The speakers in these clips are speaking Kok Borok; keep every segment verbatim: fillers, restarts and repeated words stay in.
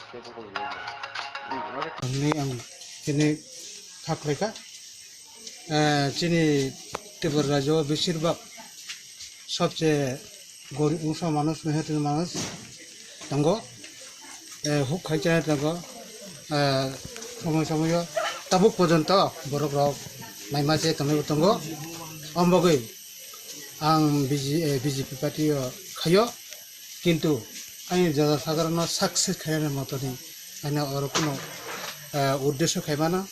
Ang ni ang chini kha khlai kha. Eh, chini Tripura rajyo beshirbhag sobche gorib ungsa manush, mehnati manush tongo. Eh, huk khai chai tongo. Eh, somoi somoi o tabuk porjonto borok rok naima se tongwi tongo. Om bagwi ang B J, eh, B J P party o khaio, kintu ani jana sadharano success khainani motoni ani oro kuno, eh, uddesho khaimano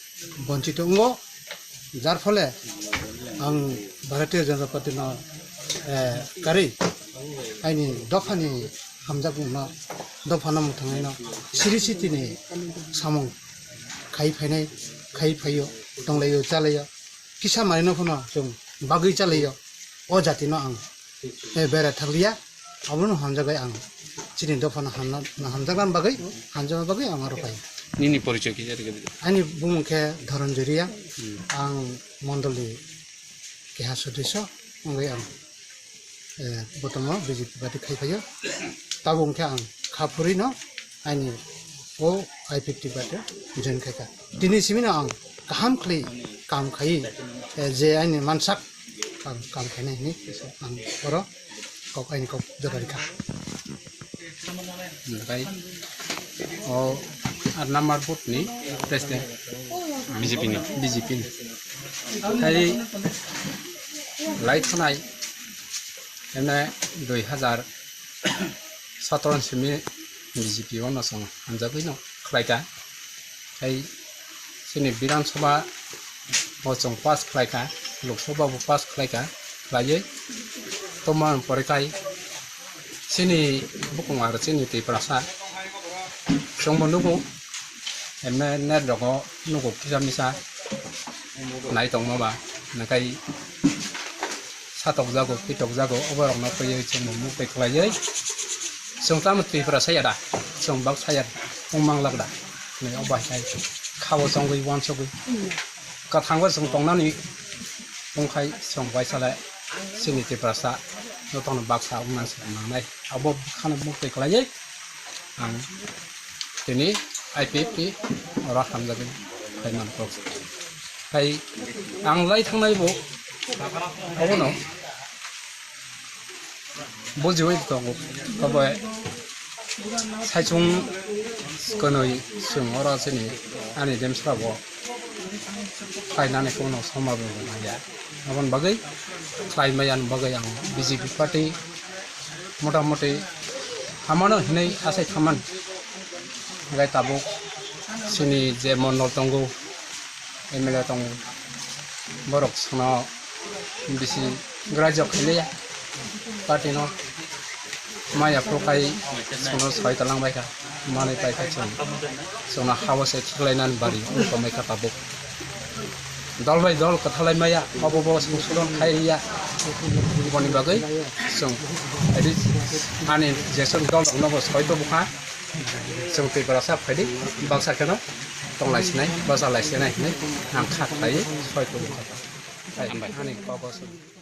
bonchito wngo, jar phole ang Bharatiya Janata Party no, eh, karwi ani dophani hamjakmungno, dophano mwthangnaino siri sitini samung khai phainai, khai phaio, tonglaio, chalaio. Kisa manwino phano chwng bagwi chalaio, o jatino ang, eh, bera thakliya, abono hamjakgwi ang chini dophano hamna, hamjaknani bagwi, hamjakna bagwi ang oro phai. Nini porichoy kisa rwgwi di. Ani bumung khe Dhoronjoy Reang, hmm, ang mondolni keha sodosyo wngwi ang, eh, botomo B J P party khai phaio. Tabuk hwnkhe ang kha phurwino ani o I P F T party join khai kha. Tini simino ang kaham khlai kam khai, eh, je ani mansak kam, kam khainai hinwi ang oro kok, aini kok jora rikha. Omotai o aat number booth ni president B J P ni, B J P ni. Tai lai thanai ene dui hazar satro simi B J P o no chwng hamjagwi no khlai kha. Tai chini Bidhan Sabha bo chwng pass khlai kha, Lok Sabha bo pass khlai kha, khlaiwi tomon pore khai chini bukung aro chini Tiprasa chwngbo nugo, emne net rogo nugo kisa misa nai tongma ba, nakai satok jago, pitok jago, oborok no twiwi chwngbo muktai khlaiwi chwng tamo Tiprasa ya da, chwng baksa ya wng manglak da, hinwi obo hai khai khao chongwi uansugwi. Kwthango chwng tongnani wngkhai chwng uaisale chini Tiprasa jotono baksa wngna se nangnai. Abo bwkhano muktai khlaiwi ang tini I P F T oro hamjagwi phaiman kok. Hai ang lai thangnai bo abono bujiwi tongo, tobe saichung kwnwi chwng oro chini ani demsra bo khlainani kono soma bo maya. Aboni bagwi khlai maya ni bagwi ang B J P party motamoti hamano hinwi achai thaman. Hwnkhe tabuk chini je mondol tongo, M L A tongo, borok sono bisi grajak khailiya party no. Maya phuru khai sono soi talang bai kha, manwi pai kha chwng. Chwngno hao se khiklainani bari wng tongbai kha tabuk. Dol bai dol kwthalai maya, obo bo songsodon khai ya. Boni bagwi chwng ri-, ani jeswk dol rokno bo soi tubukha. Chwng Tiprasa phaidi baksa kheno tonglai sinai, bachalai sinai hinwi ang kha khlaiwi soi tubukha. Hai, ani kok o chwng.